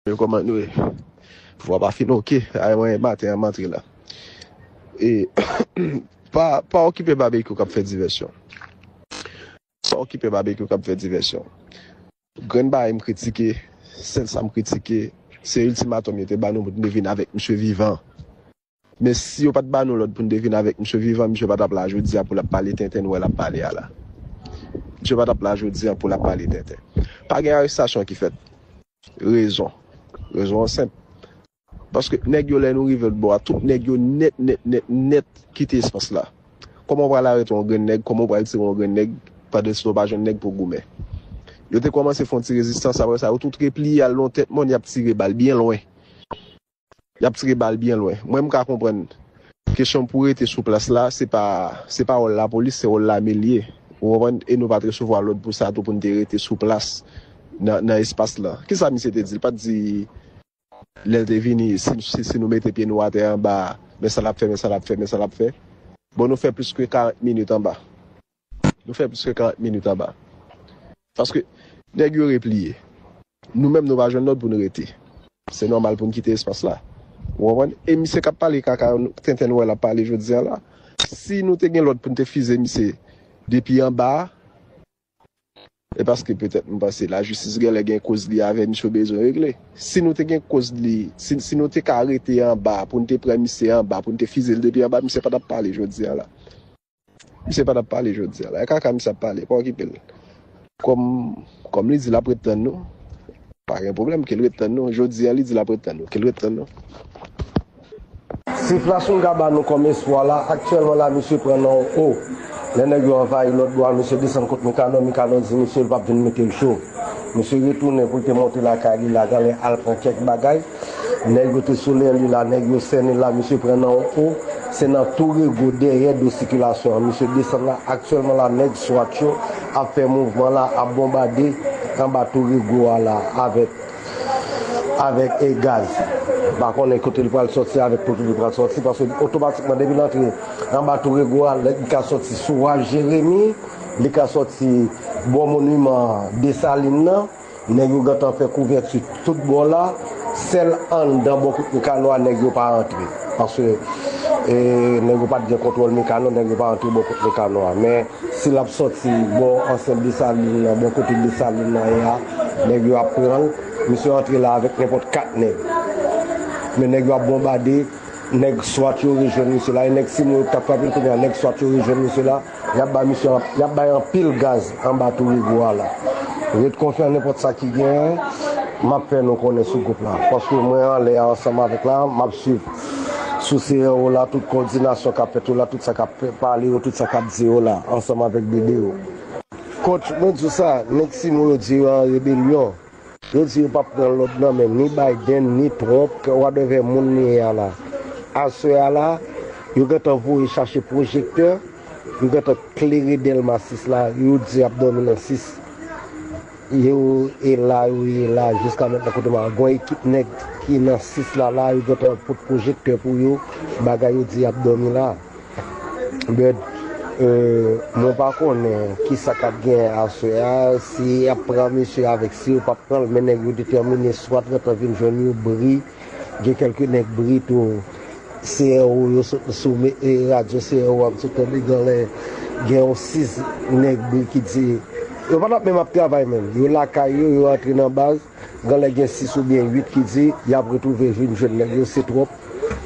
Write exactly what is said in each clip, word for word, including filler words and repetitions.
Yo, kòman nou ye? Pouvwa pa fin oke. Ay, mwen, maten an, m antre la. E, pa, pa okipe Babekyou k ap fè divèsyon. Pa okipe Babekyou k ap fè divèsyon. Grenn bagay m kritike, sèl sa m kritike, se iltimatòm yo te ba nou pou nou te vin avèk misye vivan. Men si yo pa t ba nou lòd pou n te vin avèk misye vivan, misye pa t ap la jodi a pou l ap pale tenten nou wè l ap pale a la. Misye pa t ap la jodi a pou l ap pale tenten. Pa gen arestasyon ki fèt. Rezon. Rezon an senp. Paske nèg yo, lè nou rive lòt bò a, tout nèg yo nèt, nèt, nèt, nèt kite espas la. Kòman w pral arete yon grenn nèg? Kòman w pral tire yon grenn nèg pandan se w pa jwenn nèg pou goumen? Yo te kòmanse fè yon ti rezistans, apre sa, yo tout repliye al nan yon tèt mòn, y ap tire bal byen lwen. Y ap tire bal byen lwen. Mwen, m ka konprann. Kesyon pou rete sou plas la, se pa, se pa wòl lapolis, se wòl lame l ye. Ou konprann? E nou pa t resevwa lòd pou sa tou, pou n te rete sou plas nan, nan espas lan. Kisa misye te di? L pa t di, lè l te vini, si, si, si nou mete pye nou atè anba, men sa l ap fè, men sa l ap fè, men sa l ap fè. Bon, nou fè plis ke karant minit anba. Nou fè plis ke karant minit anba. Paske nèg yo repliye. Nou menm, nou pa jwenn lòd pou n rete. Se nòmal pou n kite espas la. Ou konprann? E misye k ap pale kaka, tenten nou wè l ap pale jodi a la. Si nou te gen lòd pou n te fize misye depi anba a, e paske petèt m panse lajistis genlè gen koz li avè misye bezwen regle. Si nou te gen koz li, si, si nou te ka rete anba pou n te pran misye anba, pou n te fize l depi anba, misye pa t ap pale jodi a la. Misye pa t ap pale jodi a la. E kaka misye ap pale, pa okipe l. Kòm, kòm li di l ap ret tann nou, pa gen pwoblèm, ke l ret tann nou. Jodi a, li di l ap ret tann nou, ke l ret tann nou. Siflasyon yo ka ba nou kòm espwa la, aktyèlman la, misye pran nan yon o. Lè nèg yo anvayi lòt bò a, misye desann kot Mikano, Mikano di misye l p ap vin mete l cho. Misye retounen pou l te monte lakay li la, genlè al pran kèk bagay. Nèg yo te sou lè li la, nèg yo sènen l la, misye pran nan yon o. Se nan Torego, dèyè do sikilasyon an, misye desann la. Aktyèlman la, nèg swat yo ap fè mouvman la, ap bonbade anba Torego a la, avèk, avèk, e, gaz. M pa konnen kote l pral sòti, avèk kote l pral sòti, paske otomatikman, depi l antre anba Torego a, li ka sòti sou Waf Jeremi, li ka sòti bò moniman Desalin nan. Nèg yo gentan fè kouvèti tout bò la. Sèl anndan bò kot Mikano a, nèg yo pa antre. Paske, e, nèg yo pa t gen kontwòl Mikano, nèg yo pa antre bò kot Mikano a. Men, si l ap sòti bò ansyen Desalin nan, bò kote Desalin nan ye a, nèg yo ap pran l. Misye antre la avèk nenpòt kat nèg. Men nèg yo ap bonbade, nèg swat yo rejwenn misye la, e nèg Simo yo k t ap frape l kounye a, nèg swat yo rejwenn misye la. Y ap bay misye, y ap bay anpil gaz anba Torego a la. Ret konfyan, nenpòt sa ki genyen, m ap fè nou konnen sou gwoup la. Paske mwen anlè a ansanm avèk la, m ap swiv sou C R O la, tout kowòdinasyon k ap fèt yo la, tout sa k ap pale yo, tout sa k ap di yo la, ansanm avèk B D O. Coach, mwen di w sa, nèg Simo yo di yo an rebelyon. Yo di yo p ap pran lòd nan men ni Biden, ni Trump, whatever moun li ye a la. Aswè a la, yo gentan voye chache pwojektè, yo gentan klere Dèlma sis la, yo di y ap dòmi nan sis. Yo e la, yo ye la, jiska mentnan kote m a, gon ekip nèg ki nan sis la la, yo gentan pot pwojektè pou yo, bagay yo di y ap dòmi la. But, euh, mwen pa konnen kisa k ap genyen aswè a, si y ap pran misye avèk, si yo p ap pran l, men nèg yo detèmine, swat gentan vin jwenn yo, Bri, gen kèlke nèg Bri tou, C R O yo sot sou me-, e, radyo C R O a, m sot tande genlè gen yon sis nèg Bri ki di, yo pa t ap menm ap travay menm, yo lakay yo, yo antre nan baz, genlè gen sis oubyen uit ki di y ap retwouve vin jwenn nèg yo, se twòp.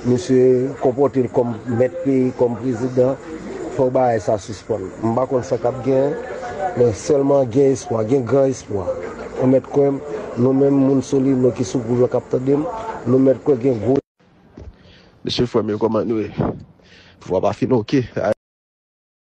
Misye konpòte l kòm mèt peyi, kòm prezidan, fòk bagay sa sispann. M pa konn sa k ap genyen, men sèlman gen espwa, gen gran espwa. Ou mèt kwè m, nou menm moun Solino ki sou gwoup yo k ap tande m, nou mèt kwè gen gwo. Mesye, frè m yo, kòman nou ye? Pouvwa pa fin oke.